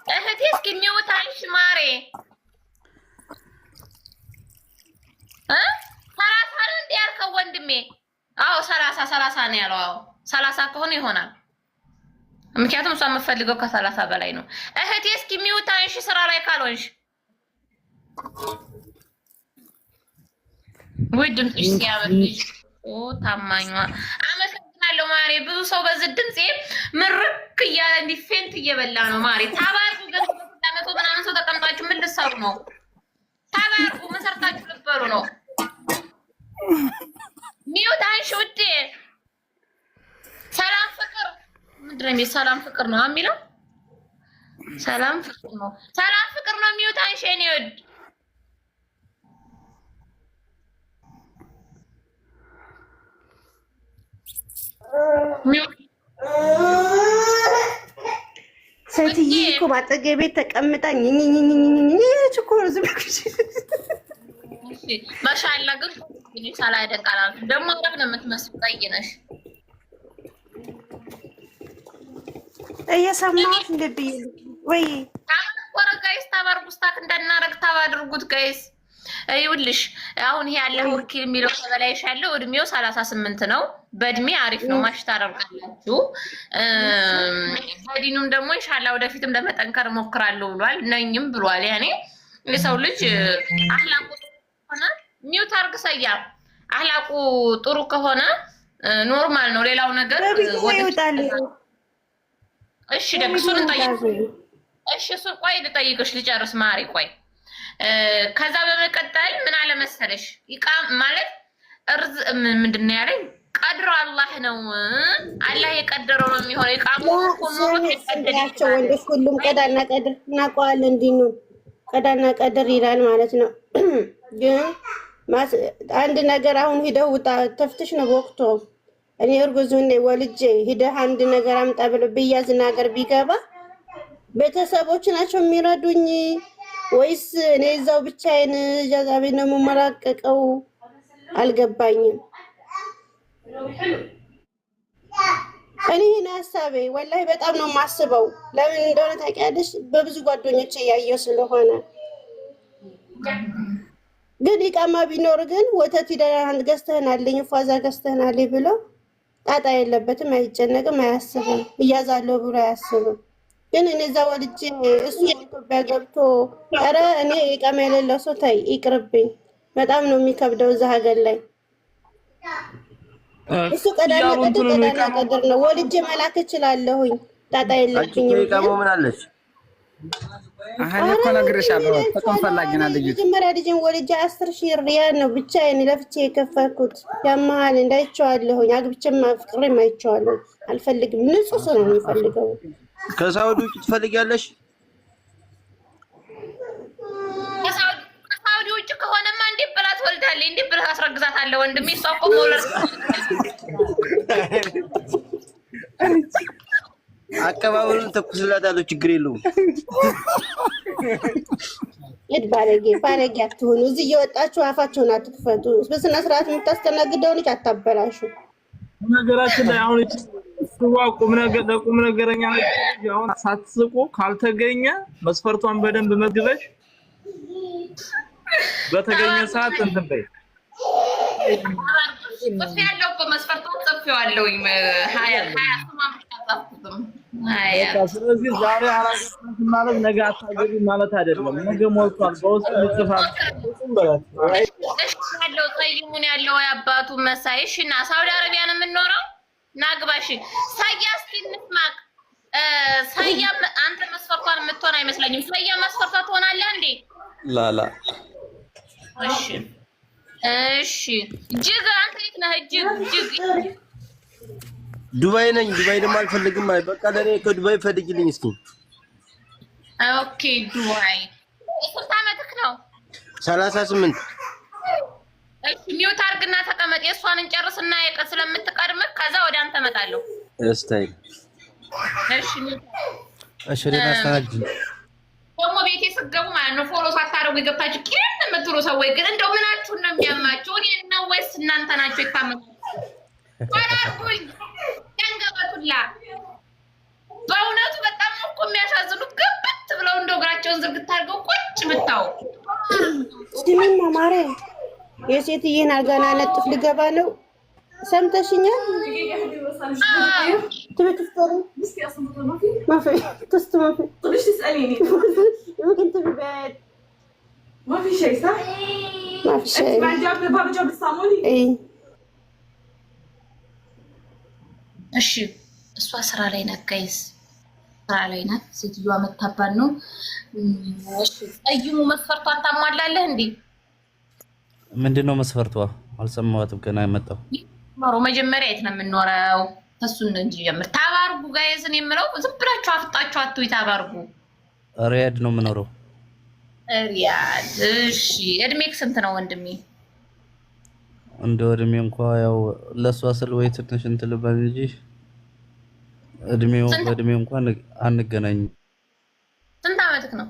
እህቴ እስኪ mute አንሺ ማሬ እ 30 ነው እንዴ ያልከው ወንድሜ? አዎ 30 30 ነው ያለው። አዎ 30 ከሆነ ይሆናል። ምክንያቱም እሷ የምትፈልገው ከ30 በላይ ነው። እህቴ እስኪ mute አንሺ ስራ ላይ ካልሆንሽ። ወይ ድምፅሽ ሲያምር ልጅ ታማኟ። አመሰግናለሁ ማሬ። ብዙ ሰው በዚህ ድምፄ ምርክ እያለ እንዲህ faint እየበላ ነው ማሬ። ታባርኩ ገንዘብ 100 ምናምን ሰው ተቀምጣችሁ ምን ልትሰሩ ነው? ታባርኩ ምን ሰርታችሁ ልትበሉ ነው? mute አንሺ ውዴ። ሰላም ፍቅር ምንድን ነው የሚለው? ሰላም ፍቅር ነው የሚለው። ሰላም ፍቅር ነው። ሰላም ፍቅር ነው። mute አንሺ የኔ ውድ። mute ሴትዬ እኮ ባጠገቤ ተቀምጣ ኝኝኝኝኝኝ እያለች እኮ ነው ዝም ብለሽ። ማሻአላ ግን ሳላደንቅ አላልኩም። ደግሞ አረብ ነው የምትመስለው፣ ቀይ ነሽ። እየሰማሁሽ እንደ ብዬ ወይ ታባርኩ guys፣ ታባርኩ stuck እንዳናረግ tap አድርጉት guys። ይኸውልሽ አሁን ይሄ ያለ ወኪል የሚለው ከበላይሽ ያለው እድሜው 38 ነው። በእድሜ አሪፍ ነው፣ match ታደርጋላችሁ። በዲኑም ደግሞ ኢንሻአላህ ወደፊትም ለመጠንከር እሞክራለሁ ብሏል፣ ነኝም ብሏል። ያኔ የሰው ልጅ አህላቁ ጥሩ ከሆነ mute አድርግ ሰያ፣ አህላቁ ጥሩ ከሆነ normal ነው። ሌላው ነገር ይወጣል። እሺ ደግ እሱን እንጠይቅ። እሺ እሱን ቆይ ልጠይቅሽ ልጨርስ ማሪ ቆይ። ከዛ በመቀጠል ምን አለ መሰለሽ ይቃም ማለት እርዝ ምንድን ነው ያለኝ? ቀድሮ አላህ ነው፣ አላህ የቀደረው ነው የሚሆነው። ይቃሙ ያቸው ወንዶች ሁሉም ቀዳና ቀድር እናውቀዋለን። እንዲኑ ቀዳና ቀድር ይላል ማለት ነው። ግን አንድ ነገር አሁን ሂደው ውጣ ተፍትሽ ነው በወቅቱ እኔ እርጉዝ ሁኔ ወልጄ ሂደህ አንድ ነገር አምጣ ብለው ብያዝና ሀገር ቢገባ ቤተሰቦች ናቸው የሚረዱኝ ወይስ እኔ እዛው ብቻዬን ኢጃዛ ቤት ነው የምመራቀቀው? አልገባኝም። እኔ ይህን ሀሳቤ ወላሂ በጣም ነው የማስበው። ለምን እንደሆነ ታውቂያለሽ? በብዙ ጓደኞች እያየሁ ስለሆነ። ግን ኢቃማ ቢኖር ግን ወተት ሂደህ ገዝተህናልኝ ፏዛ ገዝተህናልኝ ብሎ ጣጣ የለበትም፣ አይጨነቅም፣ አያስብም። እያዛለሁ ብሎ አያስብም። ግን እኔ እዛ ወልጄ እሱ ኢትዮጵያ ገብቶ ኧረ እኔ ኢቃማ የሌለው ሰው ተይ ይቅርብኝ። በጣም ነው የሚከብደው እዛ ሀገር ላይ እሱ ቀዳና ቀድር ቀዳና ቀድር ነው። ወልጄ መላክ እችላለሁኝ፣ ጣጣ የለብኝም። ኢቃማው ምን አለች? እኔ እኮ ነግሬሻለሁ። ጥቅም ፈላጊ ናት ልጅቱ። መጀመሪያ ልጅን ወልጄ 10,000 ሪያል ነው ብቻዬን ለፍቼ የከፈልኩት። ያመሀል እንዳይቸዋለሁኝ አግብቼም አፍቅሬም አይቼዋለሁ። አልፈልግም። ንጹህ ሰው ነው የምፈልገው። ከሳውዲ ውጭ ትፈልጊያለሽ? ከሳውዲ ውጭ ከሆነማ እንዴት ብላ ትወልዳለች? እንዴት ብላ ታስረግዛታለህ? ወንድሜ እሷ እኮ መውለድ አቀባበሉን ተኩስላታለሁ፣ ችግር የለውም። ሂድ ባለጌ ባለጌ አትሆኑ። እዚህ እየወጣችሁ አፋችሁን አትክፈቱ። በስነ ስርዓት የምታስተናግደው ልጅ አታበላሹ። ነገራችን ላይ አሁን ስዋ ቁም ነገር ለቁም ነገረኛ አሁን ሳትስቁ ካልተገኘ መስፈርቷን በደንብ መግበሽ በተገኘ ሰዓት እንትን በይ። ጽፌያለሁ እኮ መስፈርቷን ጽፌዋለሁኝ። ሀያ ሀያ ስሟን ብቻ አልጻፍኩትም። ሀያ ስለዚህ ዛሬ አላገባሽም ማለት ነገ አታገቢም ማለት አይደለም። ነገ ሞልቷል፣ በውስጥ ይጽፋል። እሺ ያለው ጠይሙን ያለው የአባቱ መሳይ። እሺ እና ሳውዲ አረቢያ ነው የምንኖረው። ናግባሽ ሳያ እስኪ እንስማቅ። ሳያ አንተ መስፈርቷን የምትሆን አይመስለኝም። ሳያ መስፈርቷ ትሆናለህ እንዴ? ላላ እሺ እሺ። እጅግ አንተ የት ነህ? እጅግ እጅግ ዱባይ ነኝ። ዱባይ ደግሞ አልፈልግም። አይ በቃ ለእኔ ከዱባይ ፈልጊልኝ እስኪ። okay ዱባይ። ስንት ዓመትህ ነው? 38። እሺ mute አድርግና ተቀመጥ። የእሷን እንጨርስና የቀ ስለምትቀድምህ ከዛ ወደ አንተ እመጣለሁ። እስታይ እሺ mute እሺ፣ እኔን አስተናግጂ። ደግሞ ቤቴ ስትገቡ ማለት ነው follow ሳታደርጉ የገብታችሁ ቂም የምትሉ ሰዎች ግን እንደው ምናችሁን ነው የሚያማችሁ? እኔ ነው ወይስ እናንተ ናችሁ የታመማችሁ? follow አድርጉኝ። ደንገበቱላ በእውነቱ የሚያሳዝኑ ግብት ብለው እንደው እግራቸውን ዝርግት አድርገው ቁጭ ብታው። ስሚማ ማሬ፣ የሴትዬን አልጋና ነጥፍ ልገባ ነው። ሰምተሽኛል? تبي تفطري؟ ما في توست ما في. طب ليش تسأليني؟ يمكن تبي بعد. ما في شيء صح؟ ما في انت شيء. بعد جاب بابا جاب الصامولي؟ اي. እሺ እሷ ስራ ላይ ናት፣ guys፣ ስራ ላይ ናት። ሴትዮዋ መታባል ነው። እሺ ጠይሙ መስፈርቷን ታሟላለህ እንዴ? ምንድን ነው መስፈርቷ? አልሰማኋትም ገና የመጣው። ኖሮ መጀመሪያ የት ነው የምንኖረው? ተሱን ነው እንጂ ጀምር። Tap አርጉ guys ን የምለው ዝም ብላችሁ አፍጣችሁ አትይ። Tap አርጉ። ሪያድ ነው የምኖረው። ሪያድ። እሺ እድሜክ ስንት ነው ወንድሜ? እንደ እድሜ እንኳ ያው ለእሷ ስል ወይ ትንሽ እንትን ልበል እንጂ እድሜው ስንት? በእድሜው እንኳን አንገናኝም። ስንት አመትክ ነው?